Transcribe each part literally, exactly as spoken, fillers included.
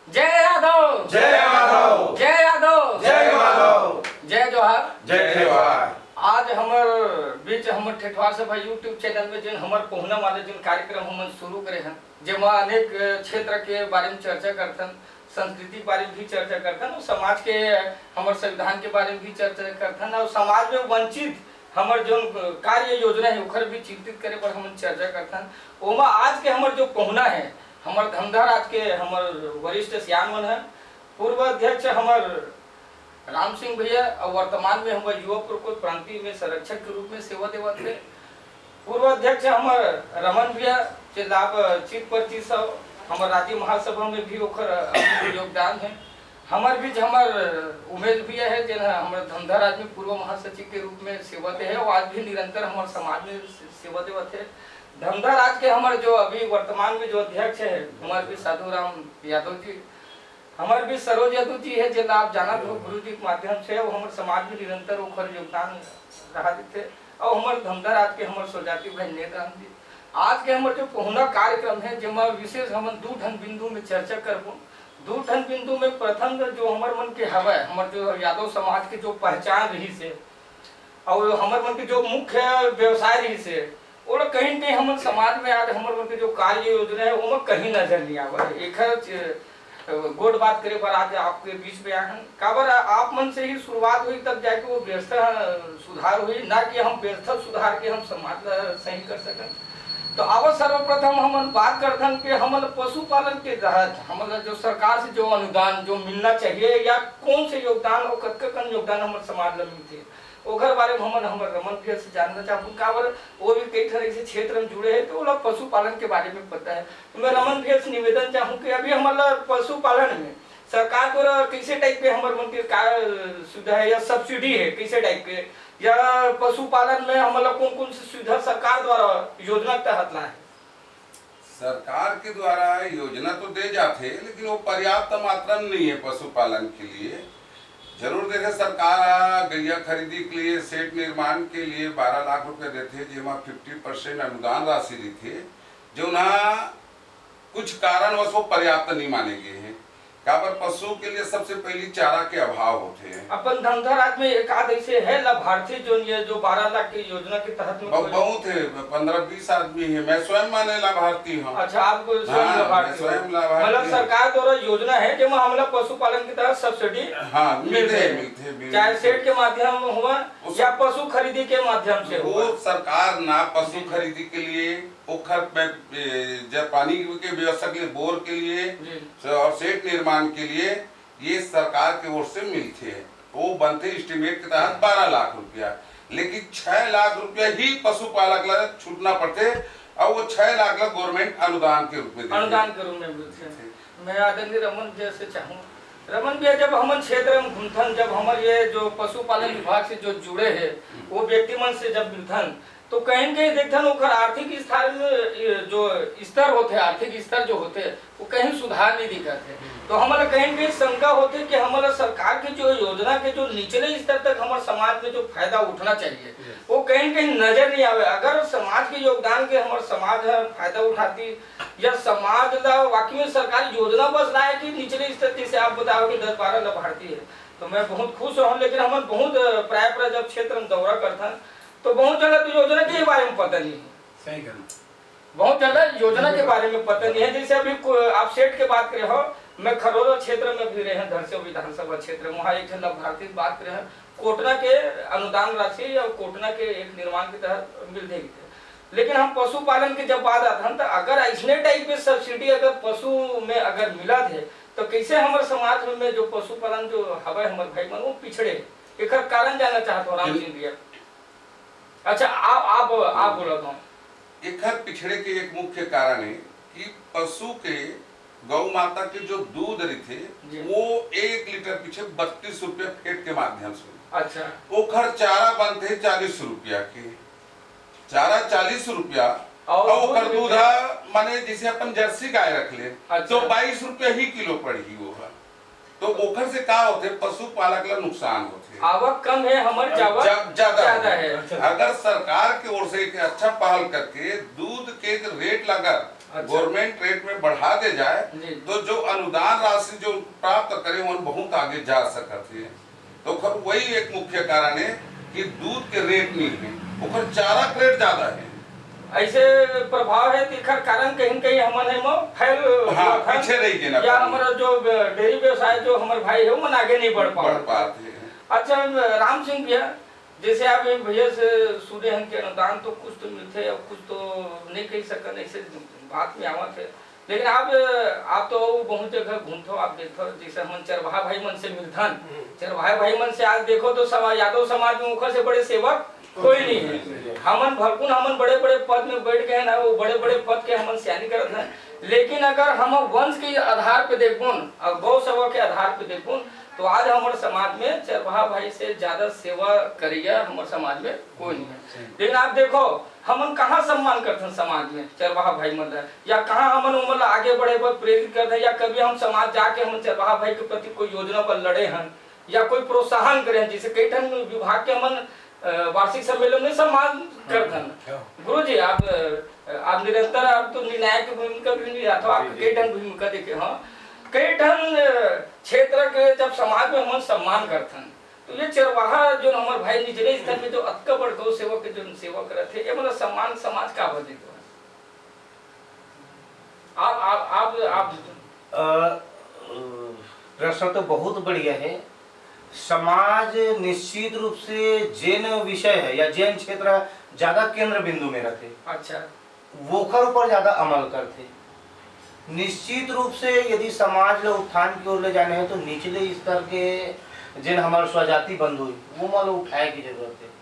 जय यादव। जय माधव। जय यादव। जय माधव। जय जोहार। जय जोहार। आज हमर बीच हमर ठेठवार सभा YouTube चैनल में जेन हमर पहुना वाले जेन कार्यक्रम हमन शुरू करे हन, जेमा अनेक क्षेत्र के बारे में चर्चा करथन, संस्कृति के बारे में भी चर्चा करथन और समाज के, हमर संविधान के बारे में भी चर्चा करथन और समाज में वंचित हमर जोन कार्य योजना है ओकर भी चिंतित करे पर हमन चर्चा करथन। ओमा आज के हमर जो पहुना है, हमर धमधा राज के हमर वरिष्ठ सियान मन है, पूर्व अध्यक्ष हमर राम सिंह भैया और वर्तमान में हमर युवा प्रकोष्ठ प्रांति में संरक्षक के रूप में सेवा देवत है। पूर्व अध्यक्ष हमर रमन भैया, जे लाभ चित परिचित सब, हमर राज्य महासभा में भी ओकर अभी योगदान है। हमर बीच हमर उमेश भैया है, जेन हमर धमधा राज में पूर्व महासचिव के रूप में सेवा दे है और आज भी निरंतर हमर समाज में से-, सेवा देवत है। धमधा राज के हमर जो अभी वर्तमान में जो अध्यक्ष है, हमर भी साधु राम यादव जी, हमर भी सरोज यादव जी है, जेला आप जानत हो गुरु जी के माध्यम से, वो हमर समाज में निरंतर ओकर योगदान रहा देथे। और हमर धमधा राज के हमर स्वजाति भाई नेत राम जी, आज के हमर जो पहुना कार्यक्रम है, जेमा विशेष हमन दू ठन बिंदु में चर्चा करबो। दू ठन बिंदु में प्रथम जो हमर मन के हवय, हमर जो यादव समाज के जो पहचान रहिस हे, और हमर मन के जो मुख्य व्यवसाय रहिस हे, ओला कहीं न कहीं हमन समाज में आज हमर मन के जो कार्य योजना है, ओमा कहीं नजर नहीं आवत है। एकर च-, गोठ बात करे बर आज आपके बीच में आए हन। काबर आप मन से ही शुरुआत होही, तब जाके वो व्यवस्था सुधार होही, ना कि हम व्यवस्था सुधार के हम समाज ला सही कर सकन। तो आवत सर्वप्रथम हमन बात करथन कि हमन पशुपालन के तहत हमन ला जो सरकार से जो अनुदान जो मिलना चाहिए या कौन से योगदान और कतका कन योगदान हमर समाज ला मिलथे, ओकर बारे में हमन हमर रमन भैया से जानना चाहबो। काबर वो भी कई ठन ऐसे क्षेत्र में जुड़े हैं, तो ओला पशुपालन के बारे में पता है। तो मैं रमन भैया से निवेदन चाहूँ कि अभी हमन ला पशुपालन में सरकार द्वारा कैसे टाइप के हमर मन के का सुविधा है या सब्सिडी है, कैसे टाइप के, या पशुपालन में हमन ला कौन कौन सी सुविधा सरकार द्वारा योजना के तहत ला है? सरकार के द्वारा योजना तो दे जाथे, लेकिन वो पर्याप्त मात्रा में नहीं है पशुपालन के लिए। जरूर देखे, सरकार ह गैया खरीदी के लिए, शेड निर्माण के लिए बारह लाख रुपए देथे, जेमा फिफ्टी परसेंट अनुदान राशि देथे, जो ना कुछ कारणवश वो पर्याप्त नहीं माने गए हैं। काबर, पशु के लिए सबसे पहली चारा के अभाव होथे। अपन धमधा राज में एक आध ऐसे है लाभार्थी जो ये जो बारह लाख की योजना के तहत में बहुत, कोई बहुत है, पंद्रह बीस आदमी है। मैं स्वयं माने लाभार्थी हूँ। अच्छा, आप स्वयं हाँ, लाभार्थी मैं स्वयं हो। लाभार्थी मतलब हूँ। सरकार द्वारा योजना है जेमा हमला पशुपालन की तरह सब्सिडी हाँ, मिलते मिलते हैं, हैं। मिलते हैं, चाहे मिलते शेड हैं। के माध्यम हुआ उस या पशु खरीदी के माध्यम से वो हुआ। सरकार ना पशु जी। खरीदी के लिए, ओखर में, ए, जब पानी के व्यवस्था के लिए, बोर के लिए जी। और शेड निर्माण के लिए ये सरकार के ओर से मिलथे। वो बनथे एस्टिमेट के तहत बारह लाख रुपया, लेकिन छह लाख रुपया ही पशुपालक ला छूटना पड़थे और वो छह लाख ला गवर्नमेंट अनुदान के रूप में देथे। अनुदान के रूप में मिलथे। मैं आदरणीय रमन भैया से चाहूँ, रमन भैया, जब हमन क्षेत्र में घूमथन, जब हमर ये जो पशुपालन विभाग से जो जुड़े हैं, वो व्यक्ति मन से जब मिलथन, तो कहीं न कहीं देखथन ओकर आर्थिक स्तर में, ये जो स्तर होथे, आर्थिक स्तर जो होथे, वो कहीं सुधार नहीं दिखत है। तो हमला कहीं न कहीं शंका होथे कि हमला सरकार के जो योजना के जो निचले स्तर तक हमर समाज में जो फायदा उठना चाहिए, वो कहीं न कहीं नजर नहीं आवे। अगर समाज के योगदान के हमर समाज ह फायदा उठाती या समाज ला वाकई में सरकार योजना बस लाए कि निचले स्तर, जैसे आप बताओ कि दस बारह लाभार्थी है, तो मैं बहुत खुश रहूँ। लेकिन हमन बहुत, अ, प्राय प्राय जब क्षेत्र में दौरा करथन, तो बहुत जगह तो योजना के बारे में पता नहीं है। सही कहना। बहुत ज्यादा योजना के बारे में पता नहीं है। जैसे अभी को-, आप शेड के बात करे हो, मैं खरोरा क्षेत्र में भी रहे हैं, धरसेवा विधानसभा क्षेत्र में, वहाँ एक ठन लाभार्थी से बात करे हैं, कोटना के अनुदान राशि या कोटना के एक निर्माण के तहत मिल जाएगी थे। लेकिन हम पशुपालन के जब बात आत हन, तो अगर ऐसने टाइप के सब्सिडी अगर पशु में अगर मिला थे, तो कैसे हमर समाज में जो पशुपालन जो हवे हमर भाई मन, वो पिछड़े? एकर कारण जानना चाहत हो राम सिंह भैया। अच्छा, आप, आप, आप बोला था। एखर पिछड़े के एक मुख्य कारण है कि पशु के, गौ माता के जो दूध रहिथे, जी। वो एक लीटर पीछे बत्तीस रुपया फैट के माध्यम से। अच्छा। ओखर चारा बनथे चालीस रुपया के। चारा चालीस रुपया, और और ओकर दूध दूध भी ह, माने जैसे अपन जर्सी गाय रख ले, अच्छा। तो बाईस रुपया ही किलो पड़ही वो ह। तो ओखर से का होथे? पशुपालक ला नुकसान होथे। आवक कम है, हमर जावक जब ज्यादा ज्यादा होथे। है। अगर सरकार के ओर से एक अच्छा पहल करके दूध के रेट ला अगर अच्छा। गवर्नमेंट रेट में बढ़ा दे जाए, जी। तो जो अनुदान राशि जो प्राप्त करे, वो बहुत आगे जा सकत हे। तो ओकर वही एक मुख्य कारण हे कि दूध के रेट नहीं हे, ओकर चारा के रेट ज्यादा हे। ऐसे प्रभाव हे, तो एकर कारण कहीं न कहीं हमन हे मो फैल हाँ, होत हन, पीछे रह गे ना या पानी। हमारा जो डेयरी व्यवसाय, जो हमारे भाई हे, वो मन आगे नहीं बढ़ बढ़ पावत। पात हे। अच्छा, राम सिंह भैया, जैसे आप एक भैया से सुने हन कि अनुदान तो कुछ तो मिलथे और कुछ तो नहीं कह सकन, ऐसे बात में आवत हे। लेकिन आप, आप तो बहुत जगह घूमथो, आप देखथो, जैसे हमन चरवाहा भाई मन से मिलथन, हम्म। चरवाहा भाई मन से आज देखो तो समा-, यादव समाज में ओकर से बड़े सेवक कोई नहीं है। हमन भरकुन, हमन बड़े-बड़े पद में बैठ गए ना, वो बड़े-बड़े पद के हमन सियानी करत हैं। लेकिन अगर हम वंश के आधार पे देखबो न, और गौ सेवा के आधार पे देखबो न, तो आज हमर समाज में चरवाहा भाई से ज्यादा सेवा करिया हमर समाज में कोई नहीं है। लेकिन आप देखो, हमन कहाँ सम्मान करथन समाज में चरवाहा भाई मन ला, या कहाँ हमन ओमन ला आगे बढ़े बर प्रेरित करथन, या कभी हम समाज जाके हमन चरवाहा भाई के प्रति कोई योजना पर लड़े हन, या कोई प्रोत्साहन करे हन? जैसे कई ठन विभाग के हमन, अ, वार्षिक सम्मेलन में सम्मान करथन। हाँ। गुरु जी, आप, अ, आप निरंतर, आप तो निर्णायक की भूमिका भी निभाते हो, आप जी, जी। कई ठन भूमिका देखे हो, कई ठन, अ, क्षेत्र के जब समाज में हमन सम्मान करथन, तो ये चरवाहा जो हमर भाई निचले स्तर में जो अतका बड़ गौ सेवक के जो सेवा करत हे, ये मतलब सम्मान समाज का बदे को है? आप, आप, आप, आप अ, प्रश्न तो बहुत बढ़िया है। समाज निश्चित रूप से जेन विषय है या जेन क्षेत्र ज्यादा केंद्र बिंदु में रहते, अच्छा। वोकर ऊपर ज्यादा अमल करते। निश्चित रूप से यदि समाज ला उत्थान की ओर ले जाने हैं तो निचले स्तर के जेन हमारे स्वजाति बंधु हैं, वो मन ला उठाए की जरूरत है।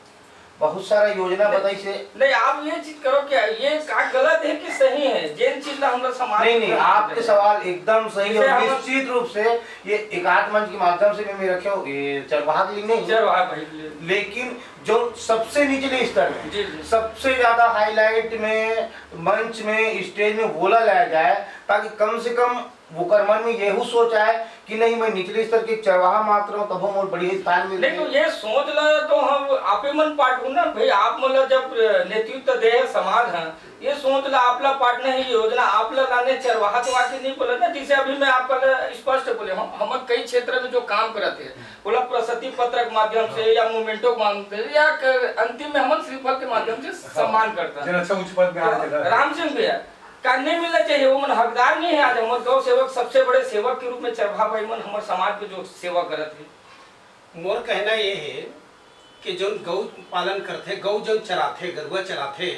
बहुत सारा योजना नहीं, बताई से। नहीं, आप ये चीज करो, क्या ये का गलत है कि सही है? जेन चीज ला हम लोग समाज नहीं, में नहीं, करना आपके चाहिए। सवाल एकदम सही जैसे और हम निश्चित रूप से ये एकात्म मंच के माध्यम से भी मैं रखे हो, ये चरवाहा के लिए नहीं, चरवाहा भाई के लिए। लेकिन जो सबसे निचले स्तर में, जी, जी। सबसे ज्यादा हाईलाइट में, मंच में, स्टेज में बोला लाया जाए, ताकि कम से कम वोकर मन में यहू सोच आए कि नहीं, मैं निचले स्तर के चरवाहा मात्र हूँ, तभो मोर बढ़िया स्थान मिल नहीं, तो जाए। ये सोच ला तो हम आपे मन पाटू ना भाई, आप मन ला जब नेतृत्व दे है समाज है, ये सोच ला आप ला पाटना है, ये योजना आप ला लाने, चरवाहा तो आके नहीं बोला ना। जैसे अभी मैं आपका ला स्पष्ट बोले, हम, हम कई क्षेत्र में जो काम करते हैं, बोला प्रशस्ति पत्र के माध्यम से या मोमेंटो के माध्यम से या क-, अंतिम में हम श्रीफल के माध्यम से सम्मान करता है। जेन अच्छा उच्च पद में आ तो गया। राम सिंह भैया, का नहीं मिलना चाहिए? वो मन हकदार नहीं है? आज हमर गौ सेवक सबसे बड़े सेवक के रूप में चरवाहा भाई मन हमर समाज के जो सेवा करत हे। मोर कहना ये है कि जौन गौ पालन करथे, गौ जौन चराथे, गरुआ चराथे,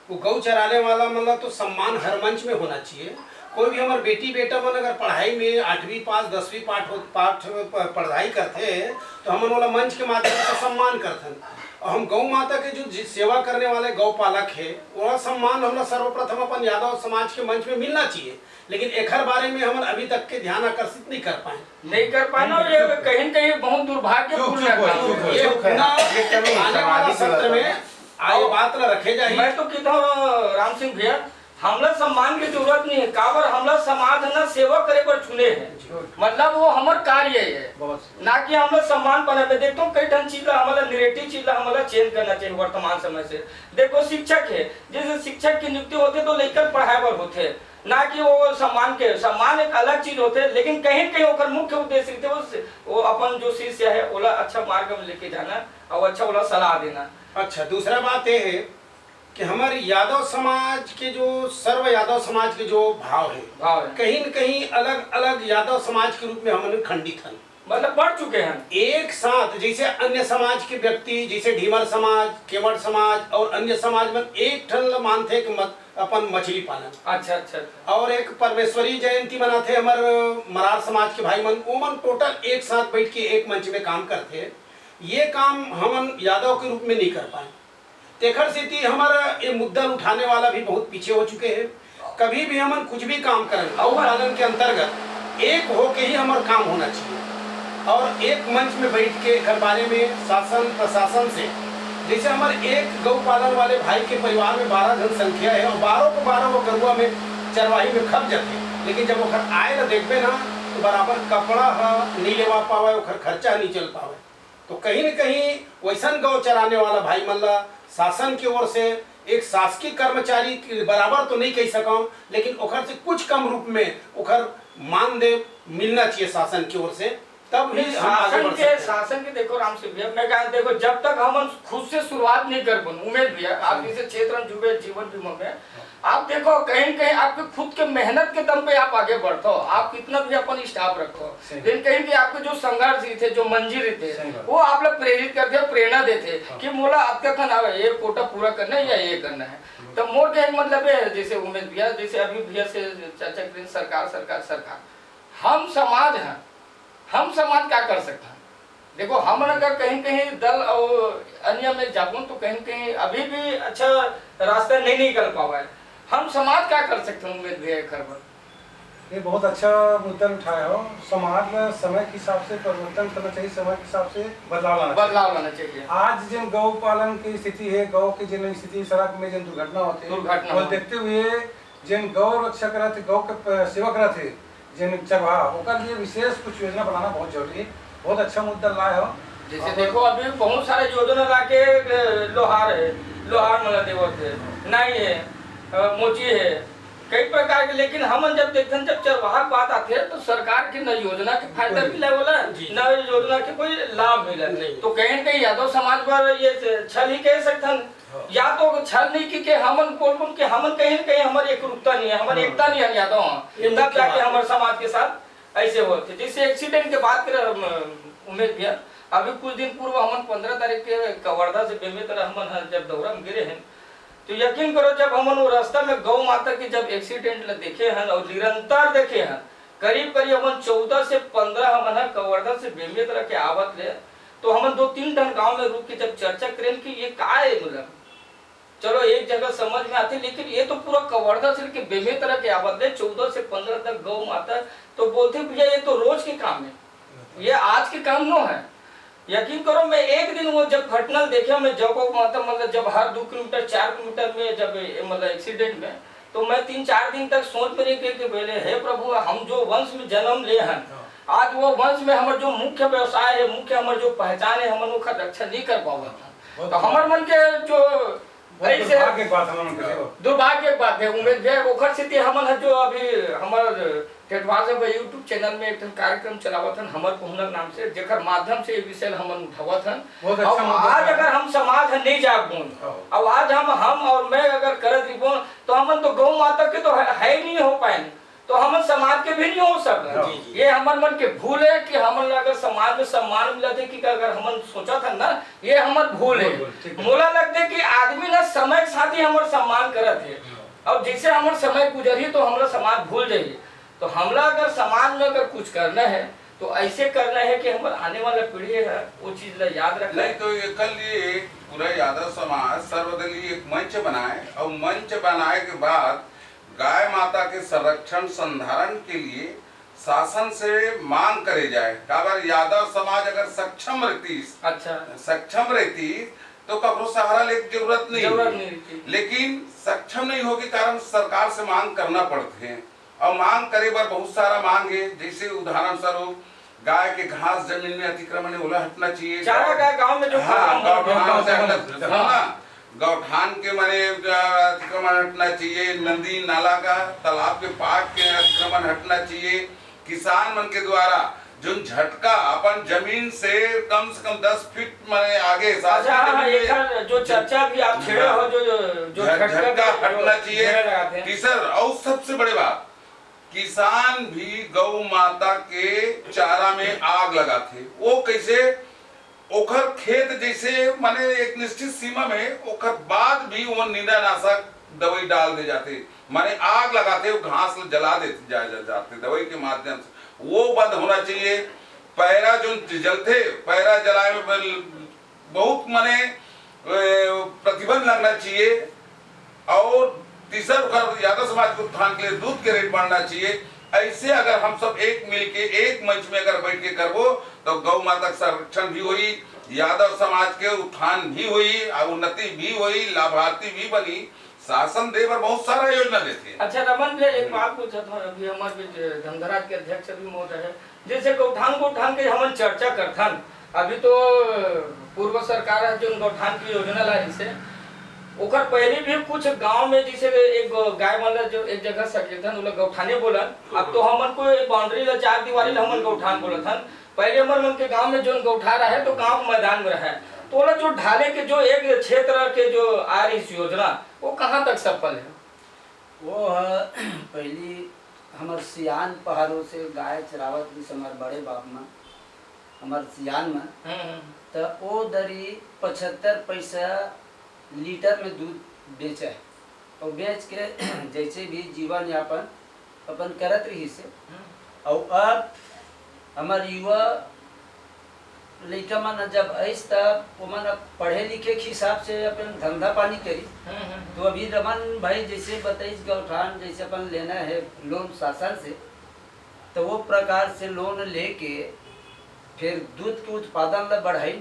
वो गौ चराने वाला मन ला तो सम्मान हर मंच में होना चाहिए। कोई भी हमर बेटी बेटा मन अगर पढ़ाई में आठवीं पास, दसवीं पाठ हो, पाठ प-, पढ़ाई करथे, तो हमन ओला मंच के माध्यम से सम्मान करथन। और हम गौ माता के जो जि-, सेवा करने वाले गौ पालक है, ओला सम्मान हमला सर्वप्रथम अपन यादव समाज के मंच में मिलना चाहिए। लेकिन एखर बारे में हमन अभी तक के ध्यान आकर्षित नहीं कर पाए। नहीं कर पाना, ये कहीं न कहीं बहुत दुर्भाग्यपूर्ण चुप, चुप, घटना चुप, है। चुप, ये चुप है। पुनः ये कमी आने वाला सामाजिक सत्र में व्यवस्था। आए बात ला रखे जाही। मैं तो कहता हूँ, राम सिंह भैया, हमला सम्मान की जरूरत नहीं है, काबर हमला समाज ना सेवा करे बर चुने है, मतलब वो हमर कार्य है, बहुत सही। ना कि हमला सम्मान पाना। मैं देखता हूँ कई ठन चीज ला, हमला नेगेटिव चीज ला हमला चेंज करना चाहिए वर्तमान समय से। देखो शिक्षक है, जैसे शिक्षक की नियुक्ति होते तो लइका पढ़ाए बर होते, ना कि वो सम्मान के, सम्मान एक अलग चीज होते, लेकिन कहीं न कहीं ओकर मुख्य उद्देश्य रहते वो, वो अपन जो शिष्य है ओला अच्छा मार्ग में लेके जाना और अच्छा ओला सलाह देना। अच्छा, दूसरा बात ये है कि हमर यादव समाज के जो सर्व यादव समाज के जो भाव है, भाव है। कहीं न कहीं अलग-अलग यादव समाज के रूप में हमन खंडित हन। मतलब बढ़ चुके हैं। एक साथ जैसे अन्य समाज के व्यक्ति, जैसे ढीमर समाज, केवट समाज और अन्य समाज मन एक ठन ल मानथे कि मत-, अपन मछली पालन। अच्छा, अच्छा, अच्छा। और एक परमेश्वरी जयंती मनाथे हमर मरार समाज के भाई मन, ओमन टोटल एक साथ बैठ के एक मंच में काम करथे। ये काम हमन यादव के रूप में नहीं कर पाए। तेखर सेती हमर ये मुद्दा उठाने वाला भी बहुत पीछे हो चुके हैं। कभी भी हमन कुछ भी काम करन, गौ पालन के अंतर्गत एक होके ही हमर काम होना चाहिए और एक मंच में बैठ के एकर बारे में शासन प्रशासन से, जैसे हमर एक गौ पालन वाले भाई के परिवार में बारह जनसंख्या है और बारह को बारह वो गरुआ में चरवाही में खप जाते, लेकिन जब ओकर आय ल देखबे ना तो बराबर कपड़ा ह नहीं लेवा पावे, ओकर खर्चा नहीं चल पावे। तो कहीं न कहीं वैसन गौ चराने वाला भाई मन ला शासन की ओर से एक शासकीय कर्मचारी के बराबर तो नहीं कह सकूं, लेकिन ओकर से कुछ कम रूप में ओकर मानदेय मिलना चाहिए शासन की ओर से, तब ही नहीं, हम आगे शासन बढ़ के सकते हैं। शासन के देखो राम सिंह भैया, मैं कहा, देखो, जब तक हम खुद से शुरुआत नहीं कर पाऊँ, उमेश भैया, आप जैसे क्षेत्र में जुड़े, जीवन बीमा में आप देखो, कहीं न कहीं आपके खुद के मेहनत के दम पे आप आगे बढ़ते हो। आप कितना भी अपन स्टाफ रखो, सही। लेकिन कहीं भी आपके जो संघर्ष रहिथे, जो मंजिल रहिथे, सही बात। वो आप लोग प्रेरित करते हो, प्रेरणा देते हाँ। कि मोला अतका खन आवे, ये कोटा पूरा करना है या ये करना है। तो मोर के एक मतलब ये है, जैसे उमेश भैया, जैसे अभी भैया से चर्चा करें, सरकार, सरकार, सरकार, हम समाज हैं, हम समाज क्या कर सकते हैं? देखो, हम अगर कहीं कहीं दल और अन्य में जाबो तो कहीं कहीं अभी भी अच्छा रास्ता नहीं निकल पावा है। हम समाज क्या कर सकते हैं उमेश भैया एकर बर? ये बहुत अच्छा मुद्दा उठाए हो। समाज में समय के हिसाब से परिवर्तन करना चाहिए, समय के हिसाब से बदलाव लाना चाहिए। बदलाव लाना चाहिए। आज जिन गौ पालन की स्थिति है, गौ की जिन स्थिति, सड़क में जिन दुर्घटना होती है, दुर्घटना वो होती है। देखते हुए जिन गौ रक्षा करत, गौ के प- सेवक रहते, जिन चरवाहा, ओकर लिए विशेष कुछ योजना बनाना बहुत जरूरी है। बहुत अच्छा मुद्दा लाए हो। जैसे देखो, अभी बहुत सारे योजना ला के, अ, लोहार है, लोहार मन ला देवत है, नाई है, अ, मोची है, कई प्रकार के। लेकिन हमन जब देखथन, जब चरवाहा के बात आथे, तो सरकार के न योजना के फायदा जी। मिले वाला, जी। न योजना के कोई लाभ मिले। नहीं। तो कहीं न कहीं यादव समाज बर ये छल ही कह सकथन। हाँ। या तो छल नहीं कि, कि हमन बोलबो कि हमन कहीं न कहीं हमर एकरूपता नहीं है, हमर हाँ। एकता नहीं है यादव। ये तब मुख्य जाके बात। हमर समाज के साथ ऐसे होत हे। जैसे एक्सीडेंट के बात करे, अम, उमेश भैया, अभी कुछ दिन पूर्व हमन पंद्रह तारीख के कवर्धा से बेमेतरा हमन ह जब दौरा में गिरे हैं, तो यकीन करो, जब हमन वो रास्ता में गौ माता के जब एक्सीडेंट ल देखे हन और निरंतर देखे हन, करीब करीब हमन चौदह से पंद्रह हमन ह कवर्धा से बेमेतरा के आवत ले, तो हमन दो तीन ठन गांव में रुक के जब चर्चा करेन कि ये का है, मतलब, चलो, एक जगह समझ में आथे, लेकिन ये तो पूरा कवर्धा से लेके बेमेतरा के आवत ले, चौदह से पंद्रह तक गौ माता, तो बोलथे, "भैया, ये तो रोज के काम है, ये आज के काम नो है।" यकीन करो, मैं एक दिन वो जब घटना देखे, मैं जब गौ माता, मतलब, जब हर दो किलोमीटर, चार किलोमीटर में जब ए, मतलब, एक्सीडेंट में, तो मैं तीन चार दिन तक सोच में रह गए कि बोले, "हे प्रभु, हम जो वंश में जन्म ले हन, आज वो वंश में हमर जो मुख्य व्यवसाय है, मुख्य हमर जो पहचान है, हमन ओकर रक्षा नहीं कर पावत हन।" बहुत तो हमर मन के जो बहुत ऐसे दुर्भाग्य के बात हमन के देखो। दुर्भाग्य के बात है उमेश भैया, ओकर सेती हमन ह जो अभी हमर टेटवार से YouTube चैनल में एक ठन कार्यक्रम चलावत हन हमर पहुना नाम से, जेकर माध्यम से ये विषय ल हमन उठावत हन। बहुत अच्छा अब मुद्दा आज है। अगर हम समाज ह नहीं जागबोन, हाँ। अब आज हम हम और मैं अगर करत रहिबोन, तो हमन तो गौ माता के तो है, है ही नहीं हो पाए, तो हमन समाज के भी नहीं हो सकता। जी, जी। ये हमर मन के भूल है कि हमन ला अगर समाज में सम्मान मिलत है कि अगर हमन सोचत हन ना, ये हमर भूल है। भूल, भूल, ठीक है। मोला लगता है कि आदमी ना समय के साथ ही हमर सम्मान करत है, और जैसे हमर समय गुजरही तो हमला समाज भूल जाही। तो हमला अगर समाज में अगर कुछ करना है तो ऐसे करना है कि हमर आने वाला पीढ़ी है वो चीज ला याद रखे। नहीं तो एकर लिए पूरा यादव समाज सर्वदलीय एक मंच बनाए और मंच बनाए के बाद गाय माता के संरक्षण संधारण के लिए शासन से मांग करे जाए। काबर यादव समाज अगर सक्षम रहतीस, अच्छा। सक्षम रहतीस तो ककरो सहारा लेके जरूरत नहीं जरूरत है। नहीं रहती। लेकिन सक्षम नहीं होए के कारण सरकार से मांग करना पड़थे। और मांग करे बर बहुत सारा मांग है, जैसे उदाहरण स्वरूप गाय के घास जमीन में अतिक्रमण है, ओला हटना चाहिए। चारा गाय गांव में जो हाँ, खत्म हो गया। गौठान से हटना, हाँ। सुनो ना, गौठान के माने अ, अतिक्रमण हटना चाहिए, नदी नाला का, तालाब के पाट के अतिक्रमण हटना चाहिए। किसान मन के द्वारा जो झटका अपन जमीन से कम से कम दस फीट माने आगे, सात अच्छा, फीट हाँ, जमीन में एकर जो चर्चा भी आप छेड़े हो, जो जो जो झट- झटका झटका जो हटना चाहिए। छेड़े लगाते हैं। तीसर, और सबसे बड़े बात, किसान भी गौ माता के चारा में आग लगाथे। वो कैसे? ओखर खेत जैसे माने एक निश्चित सीमा में, ओखर बाद भी वो निंदानाशक दवाई डाल दे जाथे, माने आग लगाथे, वो घास ल जला दे जा, जा, जाथे दवाई के माध्यम से। वो बंद होना चाहिए। पैरा जो जलथे, पैरा जलाए में बल- बहुत माने ए, प्रतिबंध लगना चाहिए। और तीसर ओकर यादव समाज के उत्थान के लिए दूध के रेट बढ़ना चाहिए। ऐसे अगर हम सब एक मिल के एक मंच में अगर बैठ के करबो तो गौ माता के संरक्षण भी होई, यादव समाज के उत्थान भी होई, और उन्नति भी होई, लाभार्थी भी बनी। शासन दे बर बहुत सारा योजना देथे। अच्छा रमन भैया, एक बात पूछत हूँ, अभी हमारे बीच धमधराज के अध्यक्ष भी मौजूद है, जैसे गौठान गौठान के हमन चर्चा करथन, अभी तो पूर्व सरकार है जो गौठान की योजना लाई से, ओकर पहले भी कुछ गांव में जैसे एक गाय मन ला जो एक जगह सकेथन, ओला गौठाने बोलन। अब तो हमन को ये बाउंड्री ला, चार दीवारी ला हमन गौठान बोलत हन। पहले हमर मन के गांव में जोन गौठान रहे तो गांव के मैदान में रहे, तो ओला जो ढाले के जो एक क्षेत्र के जो आ रही योजना, वो कहाँ तक सफल है? वो ह, पहली हमर सियान पहाड़ों से गाय चरावत रहिस हमर बड़े बाप मन, हमर सियान मन। हम्म, हम्म। त ओ दरी पचहत्तर पैसा लीटर में दूध बेचे है। और बेच के जैसे भी जीवन यापन अपन करत रहिस हे। हम्म। और अब हमर युवा लइका मन जब आइस, तब ओमन अब पढ़े लिखे के हिसाब से अपन धंधा पानी करी। हम्म, हम्म, हम्म। तो अभी रमन भाई जैसे बताइस, गौठान जैसे अपन लेना है लोन शासन से, तो वो प्रकार से लोन लेके फिर दूध के उत्पादन ला बढ़ाई,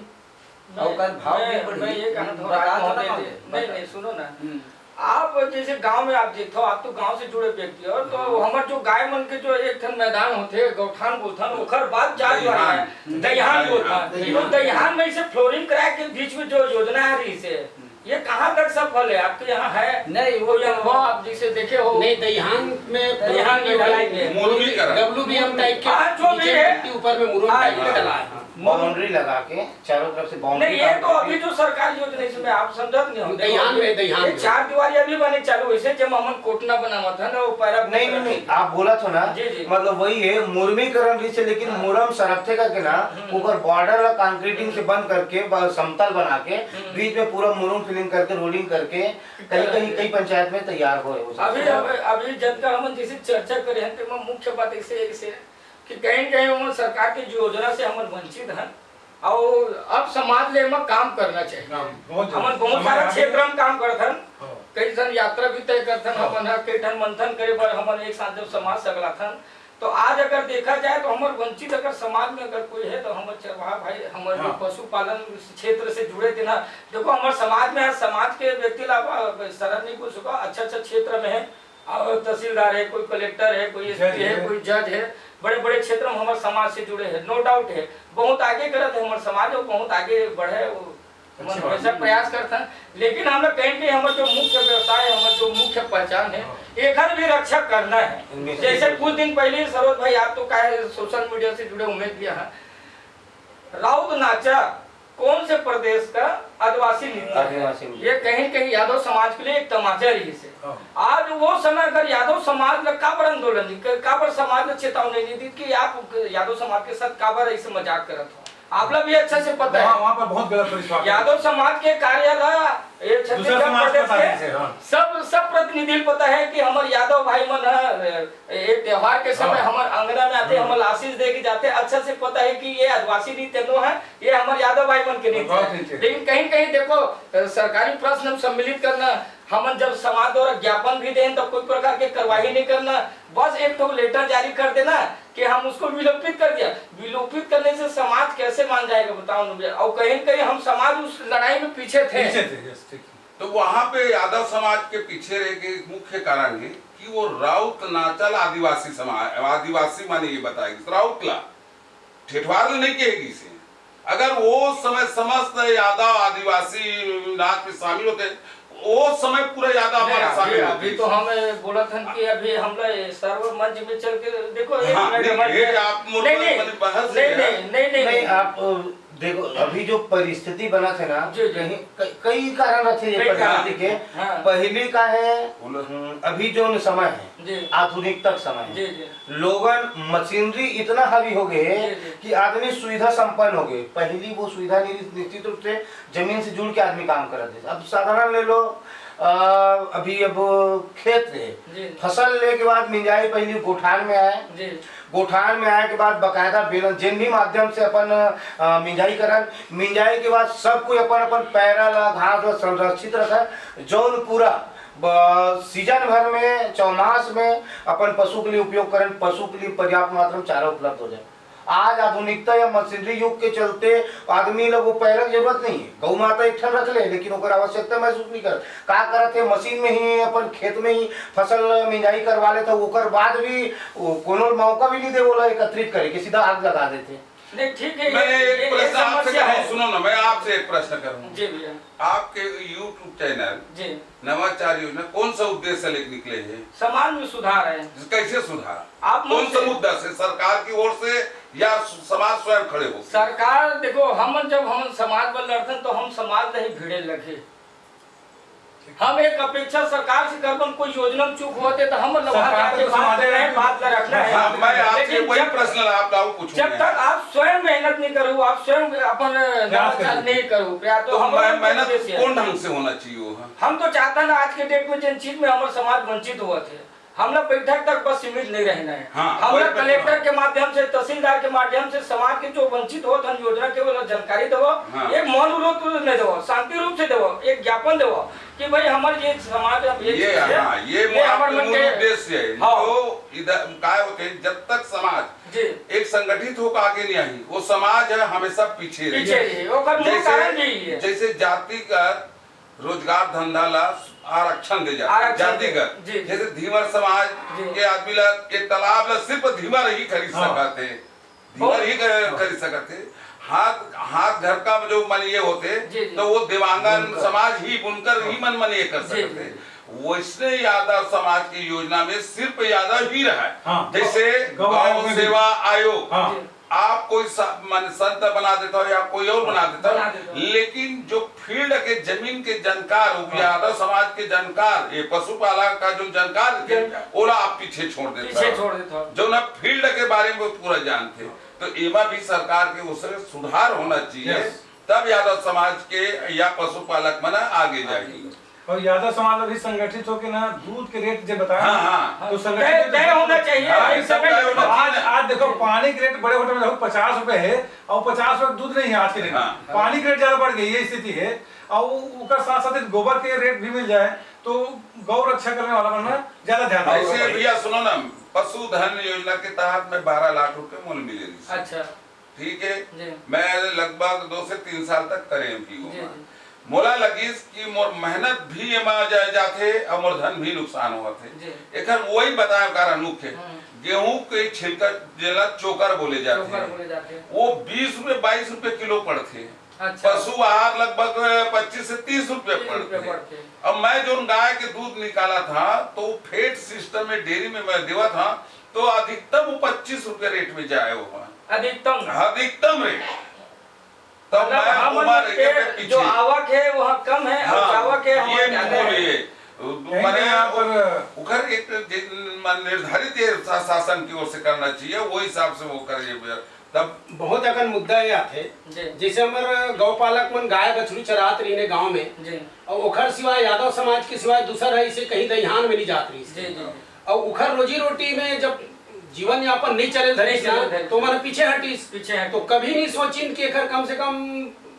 मैं, और ओकर भाव भी मैं, बढ़ी। मैं ये कहना चाहूँ, बता दो ना महोदय जी, नहीं, बता। नहीं, सुनो ना। हम्म। आप जैसे गांव में आप देखते हो, आप तो गांव से जुड़े व्यक्ति हो, तो हाँ। हमर जो गाय मन के जो एक ठन मैदान होथे, गौठान बोलथन, ओकर बाद चार जो है, दईहान। दईहान बोलथन। दईहान। तो दईहान में इसे फ्लोरिंग करा के बीच में जो योजना आ रही से, हम्म। ये कहाँ तक सफल है? आपके यहाँ है? नहीं, वो कोई तो अनुभव आप जिसे देखे हो? नहीं, दईहान में दईहान में मुरमी, ढलाई में। मुरमी करा। डब्ल्यू बी एम टाइप के हाँ, जो भी नीचे है। मिट्टी ऊपर में मुरम हाँ, टाइप का हाँ। डला है। बाउंड्री लगा के चारों तरफ से बाउंड्री नहीं, ये बांध तो के अभी जो सरकार योजना, इसमें आप समझत नहीं हो। दईहान में, दईहान ये में। चार दीवारी अभी बने चालू, इसे जब हमन कोटना बनावत है ना, वो पैरा नहीं, नहीं, नहीं, आप बोला तो ना, जी, जी। मतलब वही है, मुरमीकरण रहिस हे, लेकिन हाँ। मुरम सरकथे करके ना, हम्म। ओकर बॉर्डर ला कंक्रीटिंग से बंद करके, ब-, समतल बना के, हम्म। बीच में पूरा मुरम फिलिंग करके, रोलिंग करके, कहीं, कहीं, कई पंचायत में तैयार होए वो सब। अभी, अभी, अभी जब का हमन जैसे चर्चा करे हैं, तो एमा मुख्य बात ऐसे, ऐसे कि कहीं न कहीं हमन सरकार के जो योजना से हमन वंचित हन, और अब समाज ले एमा काम करना चाहिए। काम, बहुत जरूरी। हमन बहुत समय सारा आगे। क्षेत्र में काम करत हन, हाँ। कई ठन यात्रा भी तय करथन, हाँ। हमन ह कई ठन मंथन करे बर हमन एक साथ जब समाज सकलाथन, तो आज अगर देखा जाए तो हमर वंचित अगर समाज में अगर कोई है तो हमर चरवाहा भाई, हमर जो हाँ। पशुपालन क्षेत्र से जुड़े थे ना, देखो हमर समाज में है, समाज के व्यक्ति ला आप शरण नहीं पूछ सको, अच्छा अच्छा क्षेत्र में है, और तहसीलदार है, कोई कलेक्टर है, कोई एस पी है, कोई जज है, बड़े बड़े क्षेत्र में हमर समाज से जुड़े हैं, नो डाउट है, बहुत आगे करत है हमर समाज, और बहुत आगे बढ़े, वो हमन हमेशा प्रयास करथन। लेकिन हमर कहीं भी हमर जो मुख्य व्यवसाय है, हमर जो मुख्य पहचान है, हाँ। एकर भी रक्षा करना है। जैसे कुछ दिन पहले ही सरोज भाई, आप तो काहे सोशल मीडिया से जुड़े उम्मीद भी हैं, राउत नाचा कौन से प्रदेश का आदिवासी नृत्य है? आदिवासी नृत्य। ये कहीं न कहीं यादव समाज के लिए एक तमाचा रहिस हे। हाँ। आज वो समय अगर यादव समाज ला काबर आंदोलन नहीं कर, काबर समाज ला चेतावनी नहीं दी कि आप यादव समाज के साथ काबर ऐसे मजाक करत हो, आप ला भी अच्छा से पता है। वहाँ पर बहुत गलत विश्वास है। यादव समाज के कार्य ला ये छत्तीसगढ़ प्रदेश के हाँ। सब, सब प्रतिनिधि पता है कि हमर यादव भाई मन ह, ए, एक त्योहार के समय हाँ। हमर अंगना में आते, हम्म। हमर आशीष दे के जाते, अच्छा से पता है कि ये आदिवासी नृत्य नो है, ये हमर यादव भाई मन के नृत्य है। लेकिन कहीं न कहीं देखो, अ, सरकारी प्रश्न में सम्मिलित करना, हमन जब समाज द्वारा ज्ञापन भी दें तो कोई प्रकार के कार्रवाई नहीं करना, बस एक ठो लेटर जारी कर देना कि हम उसको विलोपित कर दिया। विलोपित करने से समाज कैसे मान जाएगा, बताओ ना भैया। और कहीं न कहीं हम समाज उस लड़ाई में पीछे थे। पीछे थे, यस, ठीक है। तो वहां पे यादव समाज के पीछे रह के एक मुख्य कारण है कि वो राउत नाचा ला आदिवासी समाज, आदिवासी माने ये बताएगी, राउत ला ठेठवार ला नहीं कहेगी से। अगर वो समय समस्त यादव आदिवासी नाच में शामिल होते, वो समय पूरा यादव नहीं, हमारा अभी, शामिल होते। अभी तो हम बोलत हन कि अभी हम लोग सर्व मंच में चल के देखो, एक हाँ, मिनट, नहीं, हमारे ये आप मोर नहीं, नहीं, बहस नहीं, है। नहीं, नहीं, नहीं, नहीं, नहीं। आप देखो, अभी जो परिस्थिति बनत हे ना, जी, जी। कहीं, कई, कई कारण रहिथे ये कई परिस्थिति कारण। के। हाँ। पहली का है, बोलो। हम्म, अभी जो समय है, जी। आधुनिकता के समय है। जी, जी। लोगन मशीनरी इतना हावी हो गए जी, जी। कि आदमी सुविधा संपन्न हो गए। पहली वो सुविधा नहीं रही, निश्चित रूप से जमीन से जुड़ के आदमी काम करत हे। अब साधारण ले लो, अ, अभी अब खेत है, जी। फसल ले के बाद मिंजाई पहली गोठान में आए, जी। गोठान में आए के बाद बकायदा बेलन, जेन भी माध्यम से अपन, अ, मिंजाई करन, मिंजाई के बाद सब कोई अपन अपन पैरा ला, घास ला संरक्षित रखन, जौन पूरा ब-, सीजन भर में, चौमास में अपन पशु के लिए उपयोग करन, पशु के लिए पर्याप्त मात्रा में चारा उपलब्ध हो जाए। आज आधुनिकता या मशीनरी युग के चलते आदमी ला वो पैरा के जरूरत नहीं है, गौ माता एक ठन रख ले, लेकिन ओकर आवश्यकता महसूस नहीं करत। का करत है, मशीन में ही अपन खेत में ही फसल मिंजाई करवा लेता, ओकर बाद भी वो कोनो मौका भी नहीं दे, ओला एकत्रित करे के, सीधा आग लगा देते। नहीं, ठीक है, मैं ये, एक ये, प्रश्न आपसे समस्या करूं, है। सुनो ना, मैं आपसे एक प्रश्न करूं। जी भैया। आपके YouTube चैनल जी। नवाचार योजना कौन सा उद्देश्य लेके निकले हैं? समाज में सुधार है। कैसे सुधार? आप कौन मन सा से। मुद्दा से, सरकार की ओर से या स-, समाज स्वयं खड़े हो? सरकार, देखो, हम जब हम समाज बर लड़थन तो हम समाज नहीं भिड़े लगे। हम एक अपेक्षा सरकार से करबन, कोई योजना में चूक होते तो हम लोग वहाँ सरकार जाके तो बात समाज करना है, है। बात ला रखना है। हाँ, मैं आपसे लेकिन वही जब, प्रश्न ला-, आप लाऊं, पूछूंगा। जब तक आप स्वयं मेहनत नहीं करो, आप स्वयं अपन प्रयास नवाचार करिए। नहीं करो, प्रयास तो तो हम मैं, लोग मेहनत कैसे कौन है? ढंग से होना चाहिए वो, हाँ? हम तो चाहता ना आज के डेट में जिन चीज में हमारा समाज वंचित हुआ थे, हमला बैठक तक बस सीमित नहीं रहना है। हाँ, हमला वही बात कलेक्टर है। के माध्यम से, तहसीलदार के माध्यम से समाज के जो वंचित होत हन योजना के, ओला जानकारी देवो। हाँ। एक मौन व्रत नहीं देवो, शांति रूप से देवो, एक ज्ञापन देवो कि भाई हमर ये समाज अब ये ये, चीज है, हाँ, ये ये हमर आपके मन मूल के उद्देश्य है। हाँ। तो इधर काय होते हैं, जब तक समाज जी। एक संगठित होकर आगे नहीं आई, वो समाज है हमेशा पीछे रही। पीछे रही, ओकर मूल जैसे, कारण भी ये है। जैसे जाति का रोजगार धंधा ला आरक्षण दे जाथे, आरक्षण दे, जातिगत। जी, जी। जैसे धीवर समाज जी। के आदमी ला, के तालाब ला सिर्फ धीवर ही खरीद हाँ। सकत हे, धीवर बहुत ही ख-, हाँ। खरीद सकत हे। हाथ, हाथ घर का जो मन ये होते, जी, जी। तो वो देवांगन बुनकर। समाज ही, बुनकर ही हाँ। मन, मन ये कर जी, सकते जी। हैं। वैष्णव यादव समाज की योजना में सिर्फ यादव ही रहा है। हाँ। जैसे गौ आयोग गौ में भी। सेवा आयोग, हाँ। जी। आप कोई सा-, माने संत बना देता हो या कोई और बना देता हो, बना देता हो। लेकिन जो फील्ड के जमीन के जानकार हो, हाँ। यादव समाज के जानकार, ये पशुपालन का जो जानकार थे, जानकार। ओला आप पीछे छोड़ देता पीछे हो। छोड़ देता हो। जो ना फील्ड के बारे में पूरा जानते हो। हाँ। तो एमा भी सरकार के उसमें सुधार होना चाहिए, यस। तब यादव समाज के या पशुपालक मन आगे आगे। जाही। और यादव समाज अभी संगठित होके ना दूध के रेट जे बताया हाँ, ना, हाँ। तो संगठित तय, तो तय होना चाहिए, हाँ, एक ये सब समय तय होना आज, चाहिए। आज देखो, पानी के रेट बड़े होटल में देखो, पचास रुपए है और पचास रुपए दूध नहीं है आज के दिन। हाँ। पानी के रेट ज्यादा बढ़ गई, ये स्थिति है। और वो, ओकर साथ साथ गोबर के रेट भी मिल जाए तो गौ रक्षा करने वाला मन ज्यादा ध्यान देगा। ऐसे भैया सुनो ना, पशुधन योजना के तहत में बारह लाख रुपए मोल मिले रहिस। अच्छा। ठीक है, जी। मैं लगभग दो से तीन साल तक करे एमपीओ जी, में। जी। मोला लगिस कि मोर मेहनत भी एमा जा-, जाथे और मोर धन भी नुकसान होवत हे। जी। एकर वही बताए कारण मुख्य, हम्म। गेहूं के छिलका जेला चोकर बोले जाथे। चोकर बोले जाथे। वो बीस रुपए, बाईस रुपए किलो पड़थे। अच्छा। पशु आहार लगभग पच्चीस से तीस रुपए तीस रुपए पड़थे। पड़थे। अब मैं जोन गाय के दूध निकालत हंव, तो वो फेड सिस्टम में डेयरी में मैं देवत हंव, तो अधिकतम वो पच्चीस रुपए रेट में जाए वो हंव। अधिकतम? अधिकतम रेट। तब मतलब मैं हमन उमर के एकर पीछे। जो आवक है, वह कम है, और हाँ, जावक है, ये हमारे ज्यादा बिल्कुल है। ये। कहीं माने ना यहाँ पर उखर एक जे-, मान निर्धारित ये शा-, शासन की ओर से करना चाहिए, वो हिसाब से वो करे ये। तब बहुत अकन मुद्दा ये आथे, जी। जैसे हमर गौ पालक मन गाय बछरू चरात रहिन हे गांव में, जी। और ओखर सिवाय यादव समाज के सिवाय दूसर है इसे कहीं दइहान में नहीं जात रहिस। जी, जी, जी। और उखर रोजी रोटी में जब जीवन यापन नहीं चले नहीं धरिस चले ना, धरिस। तो मन पीछे हटिस। पीछे हटिस। तो कभी नहीं सोचिन कि एखर कम से कम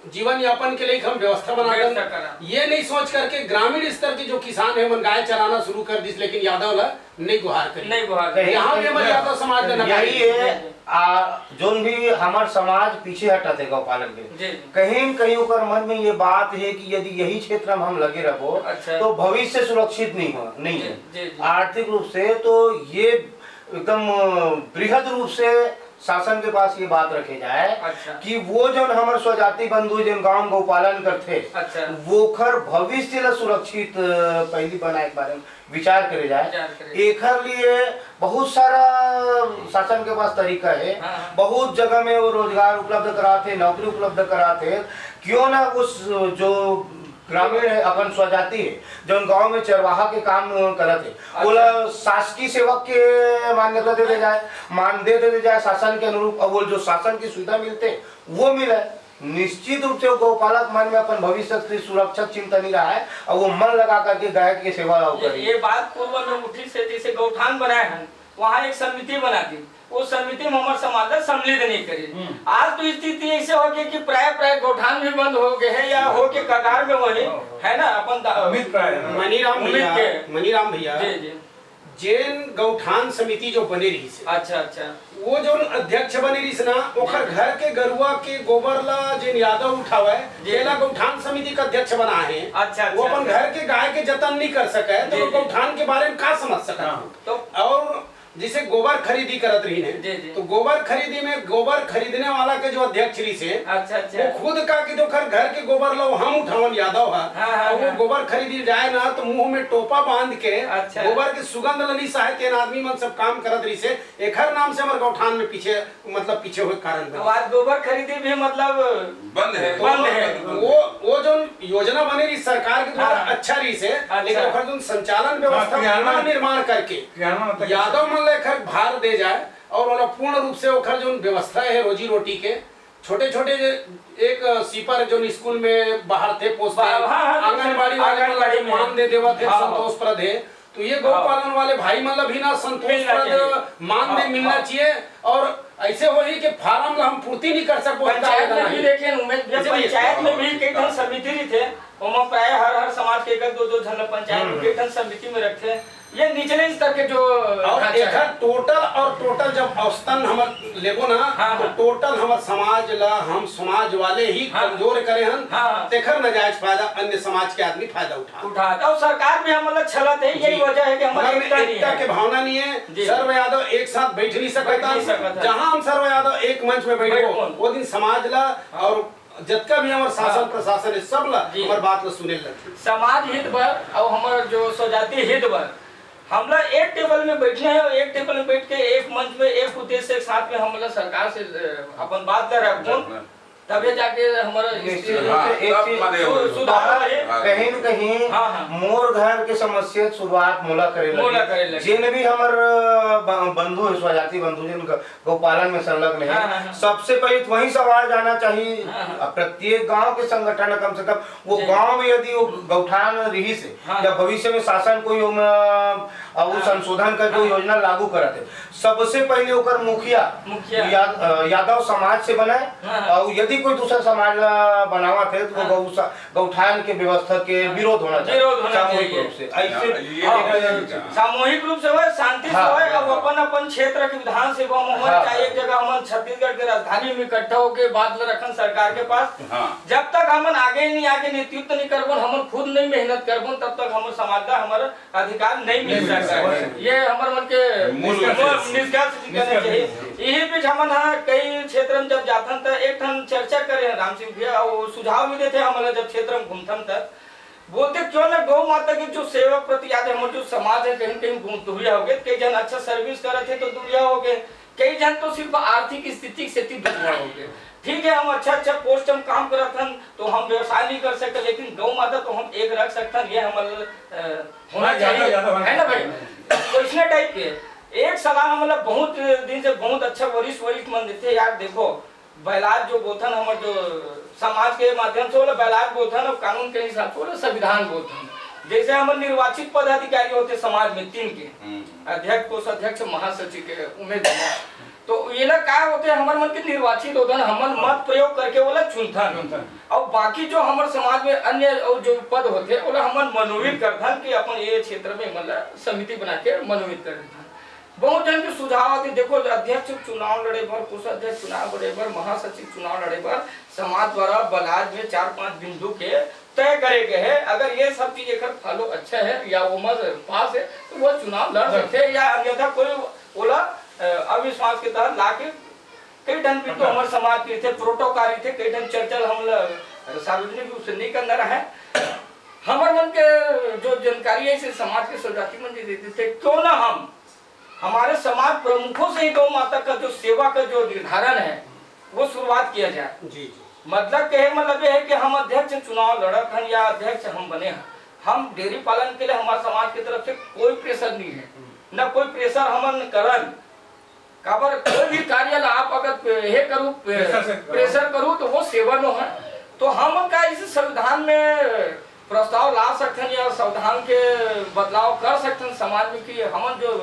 जीवन यापन के लिए हम व्यवस्था बना व्यवस्था दें। करा। ये नहीं सोच करके ग्रामीण स्तर के जो किसान है, मन गाय चराना शुरू कर दिस, लेकिन यादव ला नहीं गुहार करी। नहीं गुहार करी। यहाँ भी हमर यादव समाज ला नकारी। यही है, आ, जोन भी हमर समाज पीछे हटत है गौ पालन के। जी, जी। कहीं न कहीं ओकर मन में ये बात है कि यदि यही क्षेत्र में हम लगे रहबो, अच्छा। तो भविष्य सुरक्षित नहीं हो, नहीं जी, है। जी, जी। आर्थिक रूप से तो ये एकदम, अ, बृहद रूप से शासन के पास ये बात रखे जाए अच्छा। कि वो जौन हमर स्वजाति बंधु जौन गांव में गौ पालन करथे, अच्छा। वोखर भविष्य ला सुरक्षित, अ, पहली बनाए के बारे में विचार करे जाए। विचार करे। एखर लिए बहुत सारा शासन के पास तरीका है, हाँ, हाँ। बहुत जगह में वो रोजगार उपलब्ध कराथे, नौकरी उपलब्ध कराथे। क्यों ना उस जो ग्रामीण है, अपन स्वजाति है, जौन गांव में चरवाहा के काम करत है, अच्छा। ओला शासकीय सेवक के मान्यता दे दे जाए, मान दे दे जाए शासन के अनुरूप, और वो जो शासन की सुविधा मिलते, वो मिले। निश्चित रूप से वो गौपालक मन में अपन भविष्य के सुरक्षा चिंता नहीं रहा है, और वो मन लगा करके गाय के सेवा ला ये, करी। ये बात पूर्व में उठी से जैसे गौठान बनाए हैं, वहाँ एक समिति बना दी, वो समिति में हमारे समाज ला सम्मिलित नहीं करी। हम्म। आज तो स्थिति ऐसे हो गई कि प्राय, प्राय गौठान भी बंद हो गए हैं या हो के कगार में वही, हाँ, हाँ। है ना, अपन दा-, उम्मीद प्राय है। मनीराम उम्मीद भैया, के। मनीराम भैया, जी, जी। जेन गौठान समिति जो बने रहिस हे, अच्छा, अच्छा। वो जोन अध्यक्ष बने रहिस ना, ओखर घर के गरुआ के गोबर ला जेन यादव उठावे, जी। जेला गौठान समिति का अध्यक्ष बना है, अच्छा, वो अच्छा, अपन अच्छा। घर के गाय के जतन नहीं कर सके, तो जी, वो जी। गौठान के बारे में का समझ सकत हाँ। हो? तो और जैसे गोबर खरीदी करत रहिन हे, जी, जी। तो गोबर खरीदी में गोबर खरीदने वाला के जो अध्यक्ष रहिस हे, अच्छा, अच्छा। वो खुद का कि ओखर घर के गोबर ला हम उठावन, यादव हा, हाँ, हाँ, और वो हाँ। गोबर खरीदी जाए ना तो मुंह में टोपा बांध के अच्छा। गोबर के सुगंध ल नइ सहे, तेन आदमी मन सब काम करत रहिस हे। एखर नाम से हमर गौठान में पीछे, मतलब पीछे होए के कारण अब बने। आज गोबर खरीदी भी मतलब बंद है। बंद है। वो, वो जो योजना बने रहिस सरकार के द्वारा हाँ। अच्छा रहिस हे, अच्छा। लेकिन ओखर जो संचालन व्यवस्था हाँ, क्रियान्वयन। पुनर्निर्माण करके क्रियान्वयन मतलब यादव मन ला एखर भार दे जाए और ओला पूर्ण रूप से ओखर जो व्यवस्था है रोजी रोटी के, छोटे-छोटे एक सीपर जो स्कूल में बाहर थे पोसते, बा-, हाँ, हाँ, आंगनबाड़ी वाले मन ला आंगनबाड़ी जो में। मान दे देवत हे, हाँ, हाँ। संतोषप्रद हे, तो ये गौ हाँ। पालन वाले भाई मन ला भी ना मिलना संतोषप्रद चाहिए। मान दे हाँ, मिलना हाँ। चाहिए। और ऐसे होही कि फार्म ला हम पूर्ति नहीं कर सकबो, पंचायत में भी देखे, उमेश भैया, ऐसे भी पंचायत में भी कई ठन समिति रहिथे, ओमा प्राय हर, हर समाज के एक, एक, दो, दो झन ला पंचायत में हम्म। कई ठन समिति में रखथे। ये निचले स्तर के जो और ढांचा एखर है। टोटल और टोटल जब औसतन हमर लेबो ना, हाँ, तो हाँ। टोटल हमर समाज ला हम समाज वाले ही हाँ। कमजोर करे हन, हाँ, हाँ। तेखर नाजायज फायदा अन्य समाज के आदमी फायदा उठा। उठा। और सरकार भी हमन ला छलत है, यही जी। वजह है कि हमर मगर एकता नहीं एकता है। के भावना नहीं है। जी। सर्व यादव एक साथ बैठ नहीं सकता। बैठ नहीं सकता। जहां हम सर्व यादव एक मंच में बैठबो, बैठबो। वो दिन समाज ला हाँ। और जतका भी हमर शासन हाँ। प्रशासन है, सब ला जी। हमर बात ला सुने लगथे। समाज हित बर और हमर जो स्वजाति हित बर हमला एक टेबल में बैठना है और एक टेबल में बैठ के एक मंच में एक उद्देश्य के साथ में हमला सरकार से, अ, अपन बात ला रखबो, बिल्कुल। तभे जाके हमर निश्चित स्थिति रूप हाँ, से एक तब चीज माने सु-, होई। सुधार होई। हाँ। कहीं न कहीं हाँ, हाँ। मोर घर के समस्या के शुरुआत मोला करे मोला लगी। करे लगी। जेन भी हमर, अ, ब-, बंधु है, स्वजाति बंधु, जिन ग-, गौपालन में संलग्न है, हाँ, हाँ, हाँ। सबसे पहले तो वही समाज आना चाहिए। हाँ, हाँ। अब प्रत्येक गांव के संगठन कम से कम वो जी। गांव में यदि वो गौठान रहिस हे हाँ। या भविष्य में शासन कोई ओमा, अ, वो हाँ। संशोधन करके हाँ। योजना लागू करत हे, सबसे पहले ओकर मुखिया मुखिया। या-, अ, यादव समाज से बनाए हाँ, हाँ। और यदि कोई दूसरा समाज ला बनावत हे तो वो हाँ। गौ सा-, गौठान के व्यवस्था के हाँ। विरोध होना चाहिए, विरोध होना सामूहिक चाहिए। रूप से। ऐसे हाँ, ये हाँ। नहीं है। सामूहिक रूप से होए, शांति से हाँ। होए, अब अपन, अपन क्षेत्र के विधानसभा में होए, हाँ। चाहे एक जगह हमन छत्तीसगढ़ के राजधानी में इकट्ठा होके बात ल रखन सरकार के पास। हाँ। जब तक हमन आगे नहीं, आगे नेतृत्व नहीं करबन, हमन खुद नहीं मेहनत करबन, तब तक हमर समाज ला हमर अधिकार नहीं मिल नहीं मिल सकता है। सकता। ये हमर मन के मूल मूल निष्कर्ष। निष्कर्ष निकलना निष्कर्ष चाहिए। चाहिए। यही बीच हमन हा कई क्षेत्र में जब जाथन त एक ठन चर्चा करे हैं राम सिंह भैया, वो सुझाव भी देते हैं हमन ला जब क्षेत्र में घूमथन त बोलते क्यों ना गौ माता के जो सेवा प्रति याद है, हमर जो समाज है कहीं न कहीं बहुत दुरिहा हो गए, कई जन अच्छा सर्विस करत है तो दुरिहा हो गए, कई जन तो सिर्फ आर्थिक स्थिति के सेती दुरिहा हो गए। ठीक है, हम अच्छा अच्छा पोस्ट हम काम करत हन तो हम व्यवसाय नहीं कर सकते, लेकिन गौ माता तो हम एक रख सकते हैं, ये हमर, अ, होना हाँ, ज्यादा, चाहिए, ज्यादा होना है ना भाई? चाहिए। वैसने टाइप के एक सलाह हमला बहुत दिन से बहुत अच्छा वरिष्ठ वरिष्ठ मन देते, यार देखो बैलाज जो बोलथन हमर जो समाज के माध्यम से ओला बैलाज बोलथन और कानून के हिसाब से ओला संविधान बोलथन। जैसे हमर निर्वाचित पदाधिकारी होते समाज में तीन के, हम्म। अध्यक्ष, कोषाध्यक्ष, महासचिव के उम्मीदवार, तो एला का होते, हमर मन के निर्वाचित होथन, हमन मत प्रयोग करके ओला चुनथन। चुनथन। और बाकी जो हमर समाज में अन्य और जो पद होते ओला हमन मनोनीत करथन कि अपन ये क्षेत्र में मतलब समिति बना के मनोनीत कर देथन। बहुत जन के सुझाव आथे, देखो अध्यक्ष चुनाव लड़े बर, कोषाध्यक्ष चुनाव लड़े बर, महासचिव चुनाव लड़े बर समाज द्वारा बलाज में चार पांच बिंदु के तय करे गए हैं। अगर ये सब चीज एकर फॉलो अच्छा है या वो मत पास है तो वो चुनाव लड़ सकते हैं या अन्यथा कोई ओला, अ, अविश्वास के तहत ला के कई ठन बिंदु हमर समाज के थे, प्रोटोकॉल थे, कई ठन चर्चा हमला सार्वजनिक रूप से नहीं करना रहे। हमर मन के जो जानकारी है इसे समाज के स्वजाति मन जी देते थे, क्यों ना हम हमारे समाज प्रमुखों से ही गौ माता का जो सेवा का जो निर्धारण है वो शुरुआत किया जाए। जी, जी। मतलब कहे मतलब ये है कि हम अध्यक्ष चुनाव लड़त हन या अध्यक्ष हम बने हैं, हम डेयरी पालन के लिए हमारे समाज की तरफ से कोई प्रेशर नहीं है, न कोई प्रेशर हमन करन। काबर कोई भी कार्य ला आप अगर हे करू, प्रेशर से करो। प्रेशर करू तो वो सेवा नो है। तो हम का इस संविधान में प्रस्ताव ला सकथन या संविधान के बदलाव कर सकथन समाज में कि हमन जो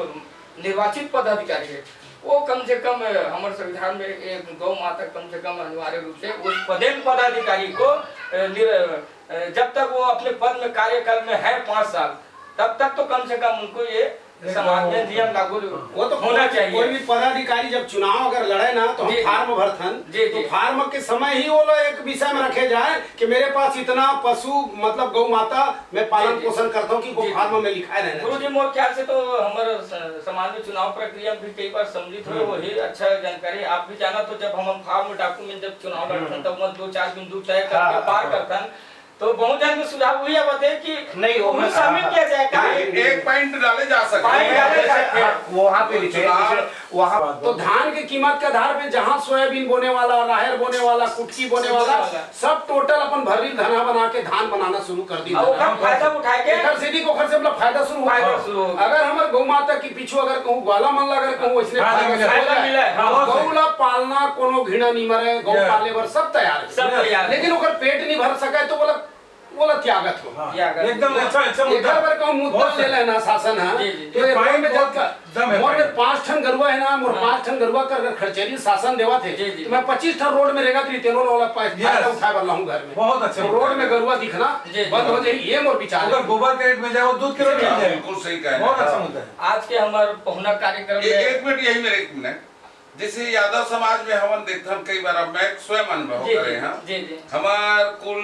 निर्वाचित पदाधिकारी है वो कम से कम हमर संविधान में एक गौ माता कम से कम अनिवार्य रूप से उस पदेन पदाधिकारी को, अ, निर-, अ, जब तक वो अपने पद में कार्यकाल में है पाँच साल तब तक तो कम से कम उनको ये समाज में नियम लागू वो तो होना कोई, चाहिए। कोई भी पदाधिकारी जब चुनाव अगर लड़े ना, तो हम जी, जी। फॉर्म भरथन, जी, तो जी। फॉर्म के समय ही वो लोग एक विषय में रखे जाए कि मेरे पास इतना पशु, मतलब गौ माता, मैं पालन जी, जी। पोषण करता हूँ, कि वो जी, जी। फॉर्म में लिखाए रहना गुरु जी, चाहिए। मोर ख्याल से तो हमर स-, समाज में चुनाव प्रक्रिया में भी कई बार सम्मिलित हुए, हम्म। वही अच्छा जानकारी। आप भी जाना, तो जब हम फॉर्म डॉक्यूमेंट जब चुनाव हम्म। लड़थन, तब ओमन दो चार बिंदु तय हाँ, करके हाँ, पार हाँ। करथन। तो बहुत जन के सुझाव वही आवत है कि नहीं, वो उन्हें मैं शामिल हाँ, किया जाए, हाँ, का एक, एक पॉइंट डाले जा सकते पॉइंट हैं। डाले जैसे, जाते हैं। हाँ, वहाँ पे वो लिखे, चुनाव जैसे वहाँ तो धान के कीमत के आधार पे जहाँ सोयाबीन बोने वाला, राहर बोने वाला, कुटकी बोने वाला, वाला। सब टोटल अपन भर्री धना बना के धान बनाना शुरू कर दी। और ओकर फायदा उठा के एकर से नहीं, ओकर से अपना फायदा शुरू हुआ। फायदा शुरू होगा। अगर हमर गौ माता की पीछू अगर कहूँ ग्वाला मन ला अगर कहूँ इसने हाँ, फायदा मिला। शुरू हो फायदा जाए, मिला है। हाँ, गौ ला पालना कोनो घिना नहीं मरे, गौ यस। पाले बर सब तैयार है। सब यस। तैयार है। लेकिन ओकर पेट नहीं भर सके तो बोला, बोला त्यागत हो। हाँ, त्यागत। एकदम अच्छा, अच्छा मुद्दा। एकर बर कहूँ मुद्दा बहुत ले सही। लेना शासन है। जी, जी। तो ये ये रोड पॉइंट में बहुत जात का, दम है मोर पॉइंट। में पाँच ठन गरुआ है ना, मोर हाँ। पाँच ठन गरुआ कर अगर खर्चेरी शासन देवा थे, जी, जी। तो मैं पच्चीस ठन रोड में रेंगत रही, तेनो वाला पास फायदा यस। उठाए बर लाऊं घर में। बहुत अच्छा तो मुद्दा रोड है। में गरुआ दिखना जी, जी। बंद हो जाए, ये मोर विचार अगर है। गोबर के रेट में जाए, वो दूध के रेट में हाँ, जाए। बिल्कुल सही कह रहे बहुत हैं। अच्छा मुद्दा है। आज के हमारे पहुना कार्यक्रम एक, में एक मिनट, यही मेरे एक मिनट। जैसे यादव समाज में हमन देखथन कई बार, अब मैं स्वयं अनुभव जी, करे जी, हैं। जी, जी। हमार कुल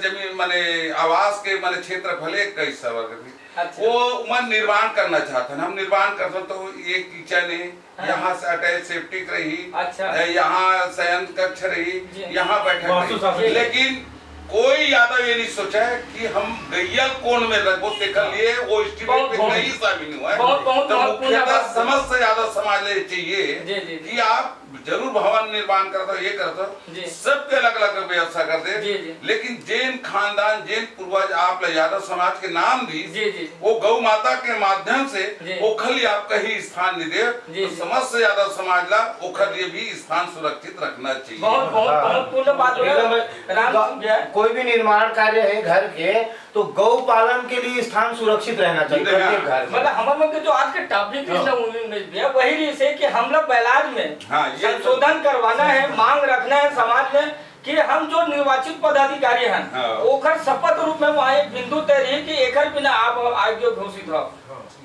जमीन माने आवास के माने क्षेत्रफल इक्कीस सौ वर्ग फीट। अच्छा। वो मन निर्माण करना चाहथन, हम निर्माण करथन तो ये किचन है, हाँ। यहाँ से अटैच सेप्टिक रही, अच्छा। ए, यहाँ शयन कक्ष रही, जी। यहाँ बैठक वास्तु रही। शास्त्र। लेकिन कोई यादव ये नहीं सोचा है कि हम गैया कोन में रखबो, तेकर हाँ। लिए वो एस्टिमेट बहुत, में बहुत, कहीं शामिल नहीं हुआ है। बहुत, बहुत तो महत्वपूर्ण मुख्यतः बात है। समस्त यादव समाज ले चाहिए जी, जी, जी। कि आप जरूर भवन निर्माण करत हो, ये करत हो, जी। सबके अलग-अलग व्यवस्था कर दे। जी, जी। लेकिन जेन खानदान, जेन पूर्वज आप ला यादव समाज के नाम दी, जी, जी। वो गौ माता के माध्यम से जी। ओखर लिए आप कहीं स्थान नहीं दे, जी, तो जी। समस्त यादव समाज ला ओखर लिए भी स्थान सुरक्षित रखना चाहिए। बहुत, बहुत हाँ। महत्वपूर्ण बात बोले एकदम राम गा-, सिंह भैया। कोई भी निर्माण कार्य है घर के, तो गौ पालन के लिए स्थान सुरक्षित रहना चाहिए जी, हाँ। प्रत्येक घर में। मतलब हमर लोग के जो आज के टॉपिक हाँ। इसमें उम्मीद में भी है, वही रही से कि हम लोग बैलाज में हाँ, ये संशोधन करवाना है, मांग रखना है समाज में कि हम जो निर्वाचित पदाधिकारी हैं, हाँ। ओखर शपथ रूप में वहाँ एक बिंदु तय रही कि एकर बिना आप अयोग्य घोषित हो। हाँ।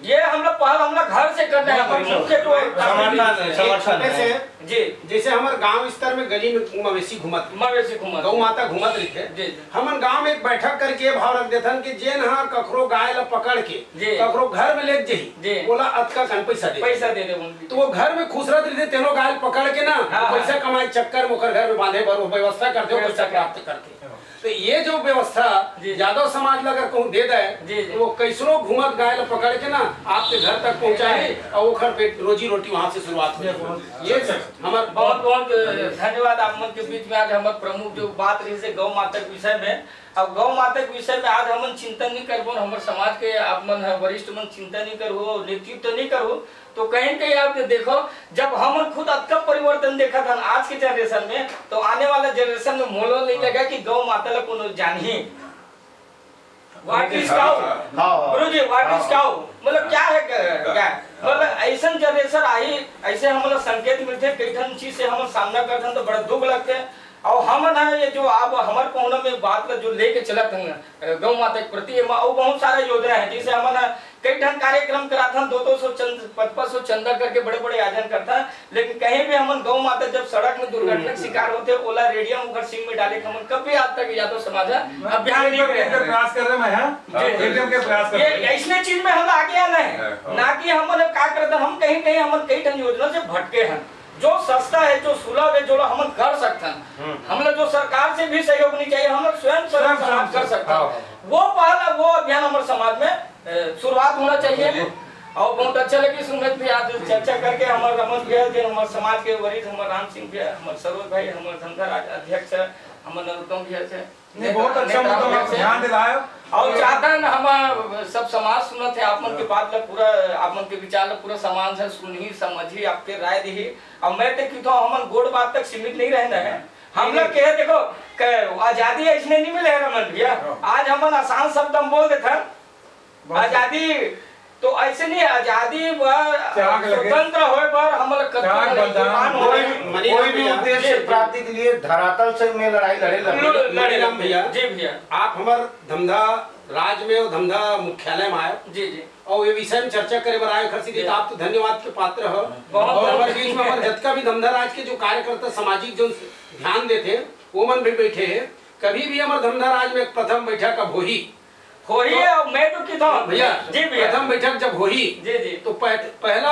ये हम लोग पहल हम लोग घर से करना है, हाँ, हम हाँ। मुख्य जो है समर्थन है, समर्थन छोटे है। से जी। जैसे हमर गांव स्तर में गली में मवेशी घूमत रहिथे, मवेशी घूमत गौ रहिथे। माता घूमत रहिथे। जी, जी। हमन गांव में एक बैठक करके ये भाव रख देथन कि जेन हा कखरो गाय ला पकड़ के जी। कखरो घर में लेके जही, जी। ओला अतका कन पैसा दे। पैसा दे दे उनकी। तो वो घर में खुश रहत रहिथे, तेनो गाय ला पकड़ के ना, हाँ, पैसा हाँ। कमाए चक्कर में ओकर घर में बांधे बर वो व्यवस्था करथे, वो पैसा व्यवस्था प्राप्त करथे। तो ये जो व्यवस्था जी, जी। यादव समाज ला अगर कहूँ दे दे, जी, जी। तो वो कैसनो घूमत गाय ला पकड़ के ना आपके घर तक पहुँचाए जी। और ओखर पेट रोजी रोटी वहाँ से शुरुआत हो ये जाए। बहुत ये अच्छा। हमार बहुत बहुत धन्यवाद आप मन के बीच में आज हमार प्रमुख जो बात रही से गौ माता के विषय में। अब गौ माता के विषय में आज हमन चिंतन नहीं करबो, हमर समाज के आप मन ह वरिष्ठ मन चिंतन नहीं करहु, नेतृत्व नहीं करहु, तो कहीं न कहीं आप देखो, जब हमन खुद अतका परिवर्तन देखत हन आज के जनरेशन में, तो आने वाला जनरेशन में मोला नहीं लगा कि गौ माता ला कोनो जानही। What is cow? हाँ, हाँ। गुरु जी, what is हाँ। Cow? मतलब क्या है ग-, गाय? मतलब ऐसन जनरेशन आही, ऐसे हमन ला संकेत मिलथे, कई ठन चीज से हमन सामना करथन तो बड़ा दुख लगथे। और हमन ह ये जो आप हमर पहुना में बात ला जो लेके चलत हन, अ, गौ माता के प्रति एमा अउ बहुत सारा योजना है, जैसे हमन ह कई ठन कार्यक्रम कराथन, दो दो सौ चंद, पच पच सौ चंदा करके बड़े-बड़े आयोजन करथन, लेकिन कहीं भी हमन गौ माता जब सड़क में दुर्घटना के शिकार होथे, ओला रेडियम ओकर सींग में डाले के हमन कभी आज तक यादव समाज ह अभियान नहीं करे। प्रयास कर रहे हैं, हाँ। जी, जी। एकदम के प्रयास कर रहे हैं। ये ऐसने चीज में हम आगे आना है, हाँ। ना कि हमन का करथन, हम कहीं, कहीं हमन कई ठन योजना से भटके हैं। जो सस्ता है, जो सुलभ है, जो हमन कर सकथन, हम्म। हम लोग जो सरकार से भी सहयोग नहीं चाहिए, हम लोग स्वयं स्वयं सहयोग समाज कर सकथन। हाँ। वो पहला, वो अभियान हमारे समाज में, अ, शुरुआत होना चाहिए। बिल्कुल। और बहुत अच्छा लगी सुमित भी आज चर्चा करके, हमारे रमन भैया जी, हमारे समाज के वरिष्ठ, हमारे राम सिंह भैया, हमारे सरोज भाई, हमारे धनधर राज अध्यक्ष, हमारे नरोत्तम भैया से। नहीं, बहुत अच्छा, मतलब, ध्यान दिलाया। और चाहतन हम सब समाज सुनत है, आप मन के हाँ। बात ला पूरा, आप मन के विचार ला पूरा समाज ह सुनही, समझही, आपके राय देही। और मैं तो कहता हूँ, हमन गोड़ बात तक सीमित नहीं रहना है। हाँ। हम लोग के देखो, क-, आजादी ऐसने नहीं मिले है रमन भैया। हाँ। आज हमन आसान शब्द हम बोल देते हैं, बहुत आजादी तो ऐसे नहीं, आजादी बर, स्वतंत्र होए बर हमला कतको बलिदान होए। कोई भी उद्देश्य प्राप्ति के लिए धरातल से में लड़ाई लड़े, लड़े। मणिराम भैया, जी भैया। आप हमर धमधा राज में और धमधा मुख्यालय में आए, जी जी। और ये विषय में चर्चा करे बर आए, खरसी जी, आप तो धन्यवाद के पात्र हो। बहुत और हमारे बीच में हमारे जतका भी धमधा राज के जो कार्यकर्ता सामाजिक जो ध्यान देते हैं, वो मन भी बैठे हैं। कभी भी हमर धमधा राज में प्रथम बैठक अब होही, होही, और मैं तो किधर भैया, जी भैया। प्रथम बैठक जब होही, जी जी। तो पह-, पहला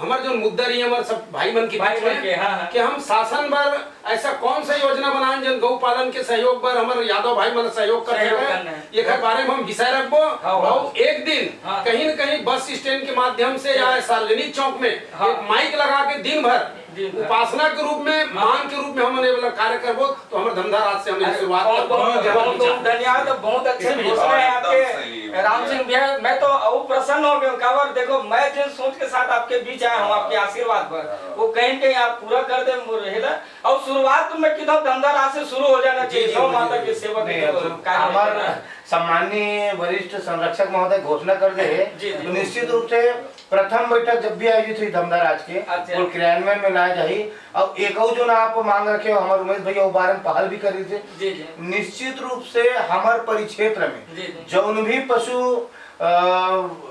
हमर जो मुद्दा रही हमर सब भाई मन के बीच में, हाँ, हाँ। कि हम शासन बर ऐसा कौन सा योजना बनाएं जन गौ पालन के सहयोग बर हमर यादव भाई मन सहयोग कर सके, एकर बारे में हम विषय रखबो। हाँ, हाँ। और एक दिन, हाँ। कहीं न कहीं बस स्टैंड के माध्यम से या सार्वजनिक चौक में, हाँ। एक माइक लगा के दिन भर उपासना के रूप में, मान के रूप में हमन ये वाला कार्य करबो, तो हमर धमधा राज से हमन शुरुआत करबो। बहुत बहुत धन्यवाद, बहुत अच्छे घोषणा है आपके राम सिंह भैया। मैं तो अउ प्रसन्न हो गया, काबर देखो, मैं जिन सोच के साथ आपके बीच आया हूँ, आपके आशीर्वाद पर, वो कहीं न कहीं आप पूरा कर दे रहेला। और शुरुआत तो मैं किधर धमधा राज से शुरू हो जाना चाहिए, गौ माता के सेवा के। हमार सम्माननीय वरिष्ठ संरक्षक महोदय घोषणा कर दे है, तो निश्चित रूप से प्रथम बैठक जब भी आयोजित हुई धमधा राज के, अच्छा। वो क्रियान्वयन में लाया जाही। अब एक अउ जो ना आप मांग रखे हो, हमारे उमेश भैया वो बारे में पहल भी कर रही थे। जी, जी। निश्चित रूप से हमारे परिक्षेत्र में जी, जी। जौन भी पशु, अ,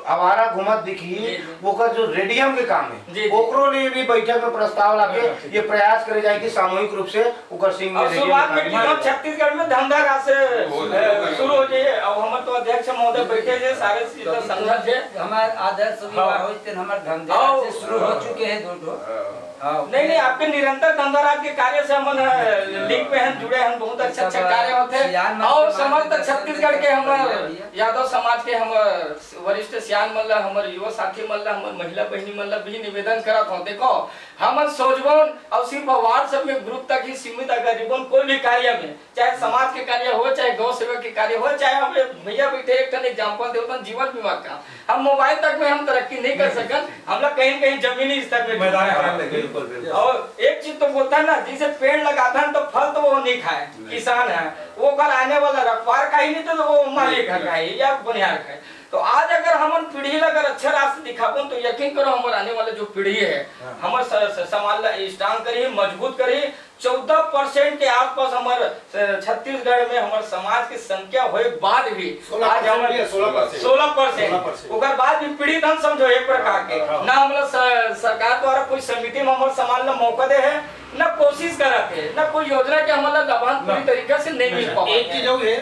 आवारा घूमत दिखी, जी, जी। ओकर जो रेडियम के काम है, जी, जी। ओकरो लिए भी बैठक में प्रस्ताव लाके हाँ, ठीक है। ये प्रयास करे जाए कि सामूहिक रूप से ओकर सिंग और शुरुआत में किधर छत्तीसगढ़ में धमधा राज से शुरू हो जाए। अब हमर तो अध्यक्ष महोदय बैठे थे, सारे चीज समझत थे। हमारे आदर्श विवाह होइस तेन हमर धमधा राज से शुरू हो चुके हैं दो ठो। हाँ। नहीं, नहीं, आपके निरंतर धमधा राज के कार्य से हमन, अ, लिंक में हैं, जुड़े हैं, बहुत अच्छा, अच्छा कार्य होते हैं। और समस्त छत्तीसगढ़ के हमर यादव समाज के हमर वरिष्ठ सियान मन ला, हमर युवा साथी मन ला, हमर महिला बहिनी मन ला भी निवेदन करत हूँ, देखो, हमन सोचबोन और सिर्फ WhatsApp में ग्रुप तक ही सीमित अगर रिबोन कोई भी कार्य में, चाहे समाज के कार्य हो, चाहे गौ सेवा के कार्य हो, चाहे हम भैया बैठे एक ठन एग्जाम्पल देवतन जीवन बीमा का, हम मोबाइल तक में हम तरक्की नहीं कर सकन, हमला कहीं न कहीं जमीनी स्तर में मैदान जुड़ना है। बिल्कुल, बिल्कुल। और एक चीज तो बोलता है ना, जिसे पेड़ लगाता है तो फल तो वो नहीं खाए, किसान है, वो कल आने वाला रखवार का ही नहीं तो, तो वो मालिक है का ही या बनिहार का ही। तो आज अगर हमन पीढ़ी ला अगर अच्छा रास्ता दिखाबो तो यकीन करो हमर आने वाला जो पीढ़ी है, हाँ। हमर स-, स-, समाज ला स्ट्रांग करी, मजबूत करी। चौदह परसेंट के आसपास हमर, अ, छत्तीसगढ़ में हमर समाज के संख्या होए के बाद भी सोलह परसेंट आज हमर भी है, सोलह परसेंट। सोलह परसेंट। सोलह परसेंट। ओकर बाद भी पीड़ित हम समझो एक प्रकार के। हाँ। ना हमला स-, सरकार द्वारा कोई समिति में हमर समाज ला मौका दे है, ना कोशिश करत है, ना कोई योजना के हमला लाभांश पूरी तरीका से नहीं मिल पावा एक है। चीज और है,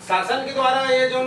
शासन के द्वारा ये जो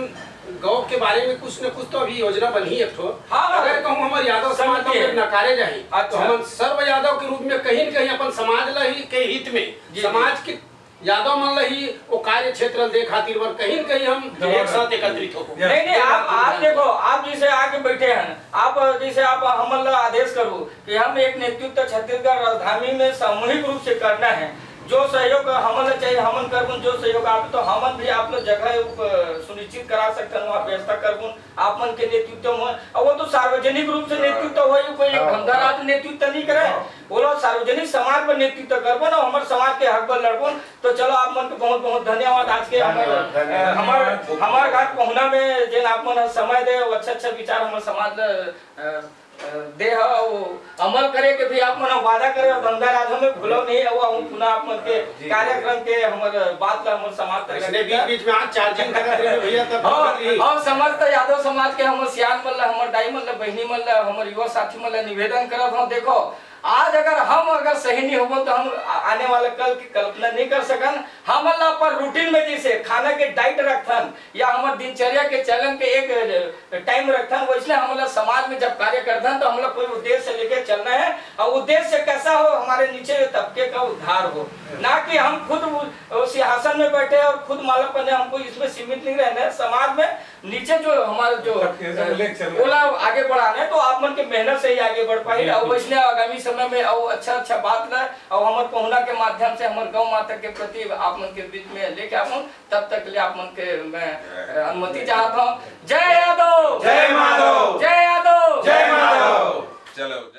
गौ के बारे में कुछ न कुछ तो अभी योजना बनी है एक ठो। हाँ, हाँ। अगर कहूँ हमर यादव समाज समझिए। में नकारे जाही, तो अच्छा। हमन सर्व यादव के रूप में कहीं न कहीं अपन समाज ला ही के हित में, जी, जी। समाज के यादव मन ला ही वो कार्य क्षेत्र दे खातिर बर कहीं न कहीं हम एक साथ एकत्रित हो। नहीं, नहीं, आप, आप देखो, आप जैसे आके बैठे हैं, आप जैसे आप हमन ला आदेश करो कि हम एक नेतृत्व छत्तीसगढ़ राजधानी में सामूहिक रूप से करना है, जो सहयोग हमन ला चाहिए, हमन करबुन, जो सहयोग आप, तो हमन भी आप लोग जगह उप-, सुनिश्चित करा सकथन, वहाँ व्यवस्था करबुन, आप मन के नेतृत्व में। और वो तो सार्वजनिक रूप से नेतृत्व होई, कोई एक हाँ। धमधा राज नेतृत्व नहीं करे, हाँ। वो लोग सार्वजनिक समाज पर नेतृत्व करबुन और हमर समाज के हक पर लड़बुन। तो चलो, आप मन के बहुत बहुत धन्यवाद। आज के हमर, धन्यवाद, धन्यवाद। हमर, हमर घर पहुना में जेन आप मन समय दे, वो अच्छा अच्छा विचार हमर समाज ल, अ, दे ह, अउ अमल करे के भी आप मन वादा करे, अउ धमधा राज में भूलो नहीं, अउ हम पुनः आप मन के जी। कार्यक्रम के हमर बात ला हमर समाप्त करने इसने बीच बीच में आज चार्जिंग करत रहे भैया, तब हाँ, कर ली। और समस्त यादव समाज के हमर सियान मन ला, हमर दाई मन ला, बहिनी मन ला, हमर युवा साथी मन ला निवेदन करत हूँ, देखो, आज अगर हम अगर सही नहीं होबो तो हम आ-, आने वाला कल की कल्पना नहीं कर सकन। हमन ला अपन रूटीन में जैसे खाना के डाइट रखथन या हमर दिनचर्या के चलन के एक टाइम रखथन, वैसने हमला समाज में जब कार्य करथन तो हमला कोई उद्देश्य लेके चलना है। और उद्देश्य कैसा हो, हमारे नीचे तबके का उद्धार हो, ना कि हम खुद उ-, उस सिंहासन में बैठे और खुद मालक बने। हमको इसमें सीमित नहीं रहना है। समाज में नीचे जो हमारे जो ओला आगे बढ़ाना है तो आप मन के मेहनत से ही आगे बढ़ पाई। और वैसने आगामी समय में और अच्छा अच्छा बात ला और हमर पहुना के माध्यम से हमर गौ माता के प्रति आप मन के बीच में लेके आऊँ। तब तक के लिए आप मन के मैं, अ, अनुमति चाहत हूँ। जय यादव। जय माधव। जय यादव। जय माधव। चलो।